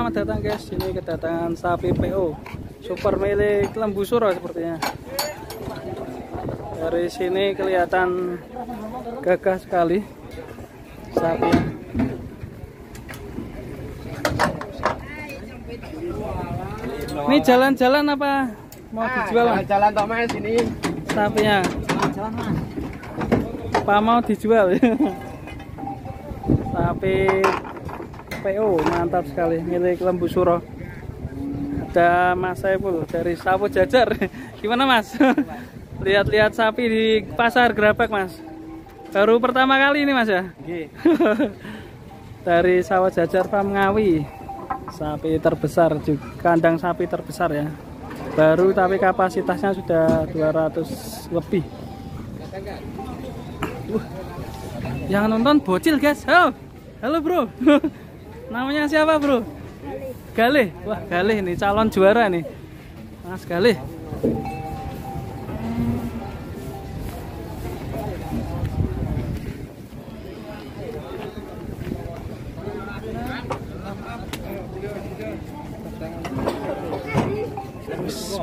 Selamat datang guys. Ini kedatangan sapi PO super milik Lembusuro sepertinya. Dari sini kelihatan gagah sekali sapi. Ini jalan-jalan apa mau dijual? Jalan-jalan toh Mas ini. Sapinya. Jalan-jalan Mas. Apa mau dijual? Sapi PO mantap sekali milik Lembusuro. Ada Mas Saiful dari Sawo Jajar. Gimana Mas? Lihat-lihat sapi di pasar Grabag Mas. Baru pertama kali ini Mas ya? Dari Sawo Jajar Farm Ngawi. Sapi terbesar juga, kandang sapi terbesar ya. Baru tapi kapasitasnya sudah 200 lebih. Yang nonton bocil guys. Halo. Halo bro. Namanya siapa bro? Galih. Wah Galih nih calon juara nih Mas Galih.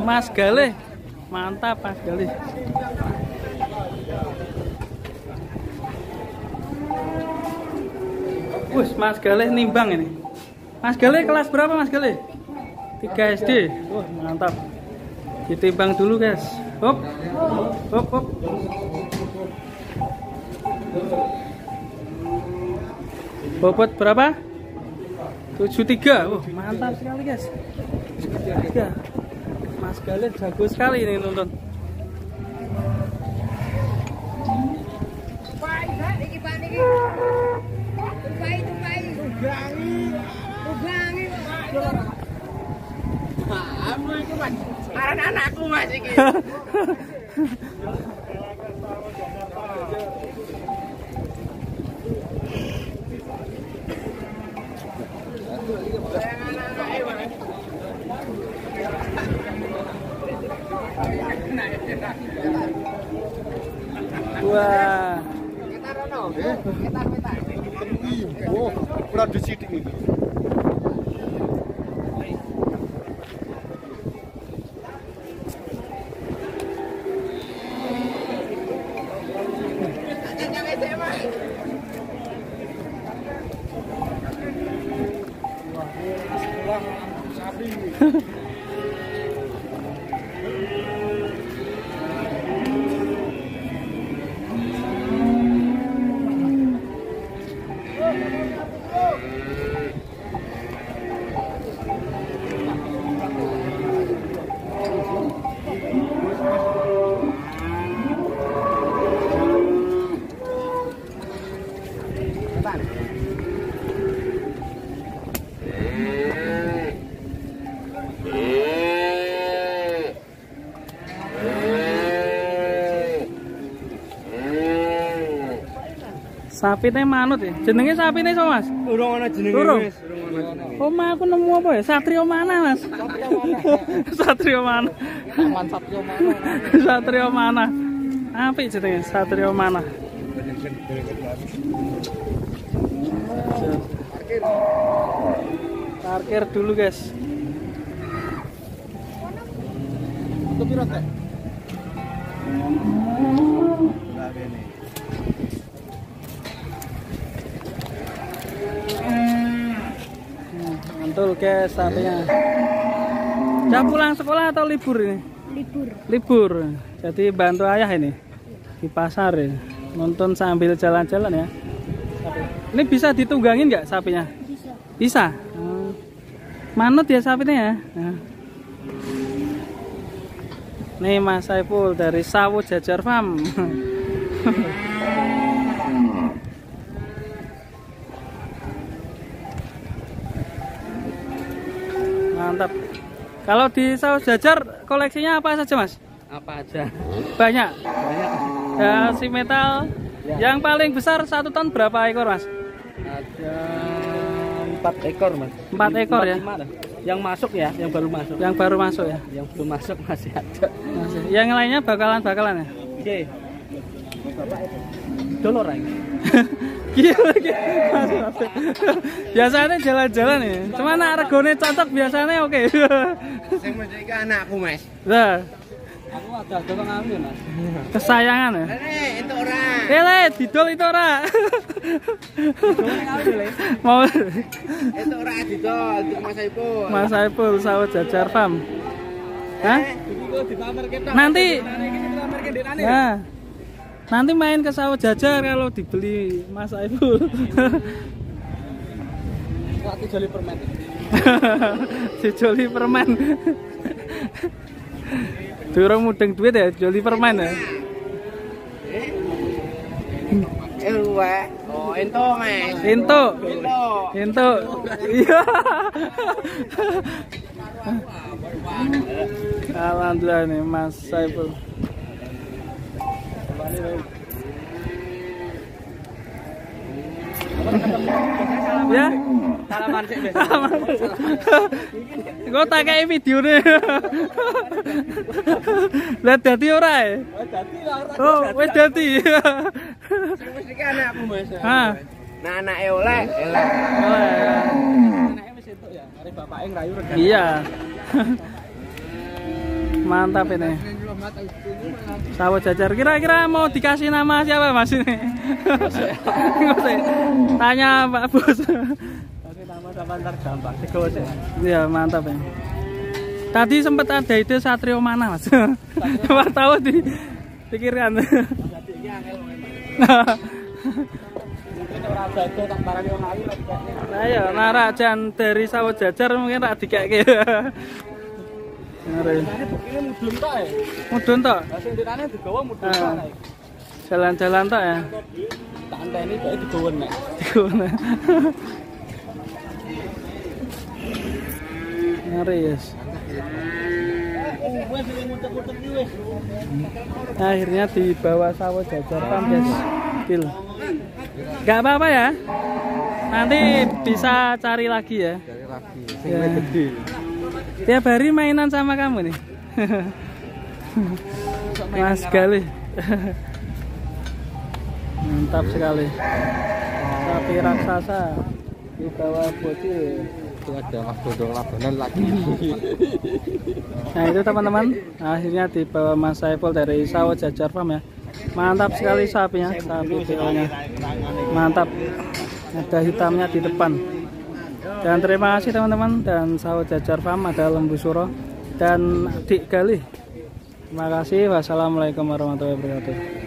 Mas Galih mantap Mas Galih. Wih, Mas Galih nimbang ini. Mas Galih kelas berapa Mas Galih? 3 SD. Wah, mantap. Ditimbang dulu, guys. Hop. Hop, hop. Bobot berapa? 73. Wah, mantap sekali, guys. 73. Mas Galih jago sekali ini nonton. Anak-anakku Mas iki. Wah. Oh, produksi ini. Sapine manut ya. Jenenge sapine sapa Mas? Urung ana jenenge wis, urung ana jenenge. Oma aku nemu apa ya? Satrio mana Mas? Satrio mana? Taman Satrio mana? Satrio mana? Apik jenenge Satrio mana? Parkir dulu guys. Itu piro teh? Mantul guys sapinya. Udah pulang sekolah atau libur ini? Libur. Libur. Jadi bantu ayah ini di pasar ya. Nonton sambil jalan-jalan ya. Ini bisa ditunggangin nggak sapinya? Bisa. Bisa. Manut ya sapinya ya. Nah. Nih Mas Saiful dari Sawo Jajar Farm. Mantap. Kalau di Sawo Jajar koleksinya apa saja Mas? Apa aja? Banyak. Banyak. Ya, si metal ya. Yang paling besar 1 ton berapa ekor Mas? Ada 4 ekor Mas. 4 ekor ya? 5. Yang masuk ya, yang baru masuk. Yang baru masuk ya? Yang belum masuk masih ada. Masih. Yang lainnya bakalan-bakalan ya? Oke. Dolor. Gila iki. Biasanya jalan-jalan ya. Cuma nak regone cocok biasanya oke. Sing mesti iki anakku, Mas. Lah, Aku ada kok ngambil, Mas. Kesayangan ya. Lele, entuk ora? Lele, didol itu ora. Mau entuk ora didol untuk Mas Saipul. Mas Saipul Sawojajar Farm. Hah? Nanti ya. Nanti main ke Sawojajar kalau dibeli Mas Saipul. Dijoli permen. Dijoli permen. Durung mudeng duit ya, joli permen ya. Oh, entuk, Mas. Entuk. Entuk. Iya. Alhamdulillah nih Mas Saipul. Ya? Salaman sik, Mas. Engko tak kei videone. Lah dadi ora e? Dadi lah ora. Oh, wis dadi. Sing wis iki anakku, Mas. Hah. Nah, anake oleh, elek. Anake wis entuk ya, mari bapake ngrayu regane. Iya. Mantap ini. Sawojajar. Kira-kira mau dikasih nama siapa Mas ini? Tanya Pak Bos. Kasih nama sama ntar gampang. Iya, mantap ya. Tadi sempat ada ide Satrio mana Mas? Coba tahu dipikirkan. Nah ya, nah jan dari Sawojajar mungkin rak dikekke. Ini mudun tok ya? Mudun tok. Lah sing ditane digawa mudun tok. Jalan-jalan tok ya. Tak enteni kok digawa nek. Digawa. Ngeri, yes. Akhirnya dibawa Sawojajar Farm, guys. Deal. Gak apa-apa ya. Nanti bisa cari lagi ya. Cari lagi. Sing gede. Tiap hari mainan sama kamu nih. Mas Galih. Mantap sekali. Sapi raksasa di bawah bocil. Itu ada Mas Dodong Labonan lagi. Nah itu teman-teman, akhirnya dibawa Mas Saipul dari Sawojajar Farm ya. Mantap sekali sapinya, sapi PO-nya. Mantap. Ada hitamnya di depan. Dan terima kasih teman-teman, dan Sawojajar Farm ada Lembu Suro dan Dik Galih. Terima kasih. Wassalamualaikum warahmatullahi wabarakatuh.